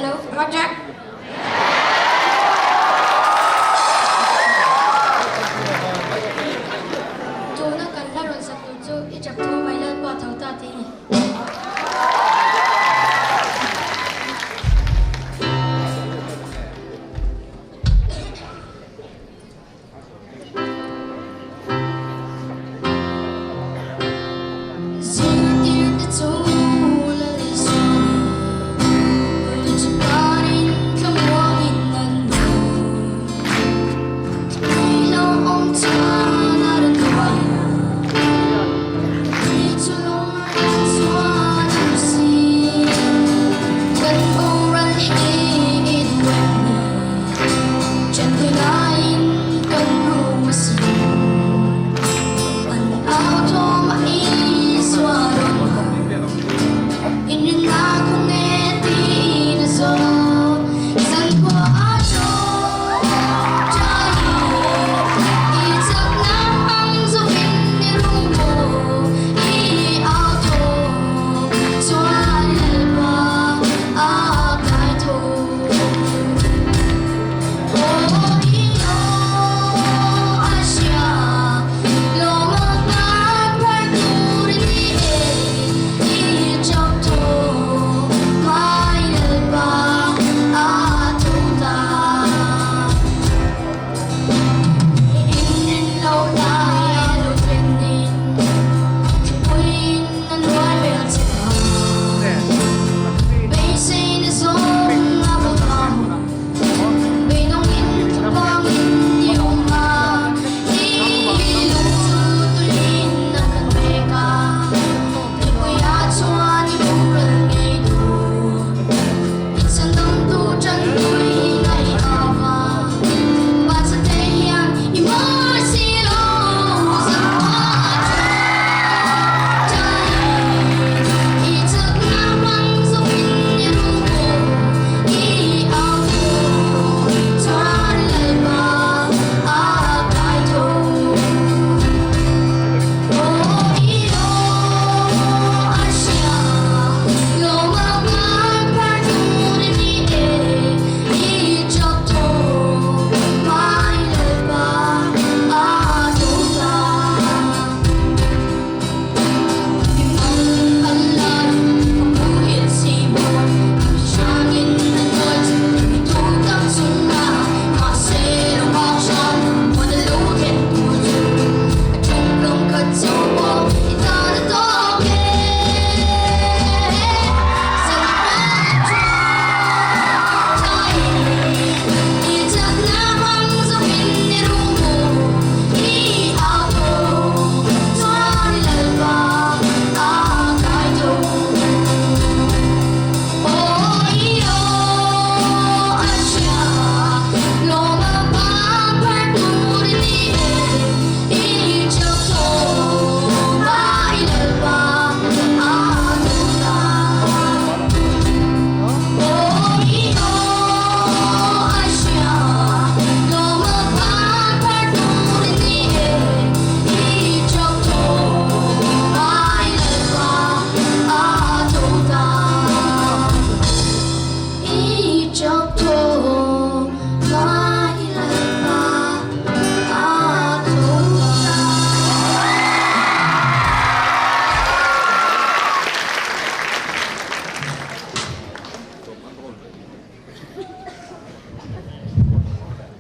Hello, mic check. Tuna kan hla rawn sak tur chu i chak tho mai Lalpa tho ta tih a ni. Zirtirte chu Lal Isuanin ui chu panin thlamuangin an hmu. Tui lo awm chuan a rawn hruai a, tui chu lung chuan a hmu si. Kan boral hi i duh em ni? Chantuinain kan rum a si. An au thawm a Isua rawn haw. Inrinna kawng e tiin a zawh. Zankhua a chaw ṭahin i chakna hmang zawhin i rum maw? I au thawm chuan Lalpa a kai tho.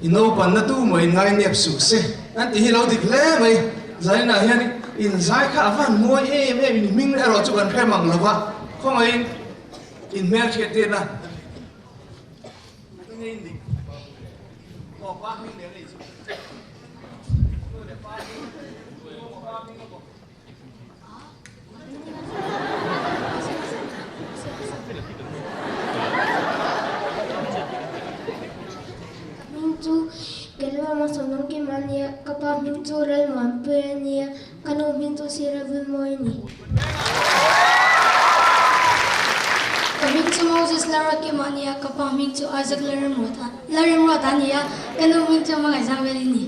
I naupanna tu maw in ngai nep suh se an ti hi lo dik hle mai. Zainah hian in zai kha a van mawi em em in hming erawh chu kan hre mang lo va, khawngaihin in hmelhriat tirna. Ka hming chu Kelvama Sawmnamkima a nia, ka pa hming chu Lalmuanpuia a nia, ka nu hming chu Sir Vilmawi a ni. Ka hming chu Moses Lalruatkima a nia, ka pa hming chu Isaac Lalremruata a ni a, ka nu hming chu Hmangaihzangveli a ni.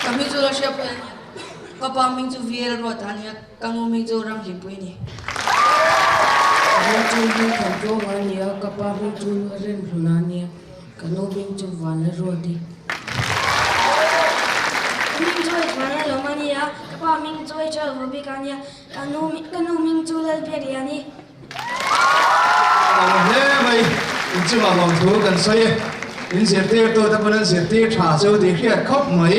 Ka hming chu Lalhriatpuia a ni a, ka pa hming chu VL Ruata a ni a, ka nu hming chu Ramhlimpui a ni. Ka hming chu nu hming Thantluanga a ni a, ka pa hming chu Remhluna a ni a, ka nu hming chu Vanlalruati. Ka hming chu Vanlalawma a ni a, ka pa hming chu HL Vawbika a ni a, ka nu ka nu hming chu Lalbiakliani. Ang hle mai, inchungah lawmthu kan sawi e. In zirtirtute pawn an zirtir tha chu tih hriat khawp mai.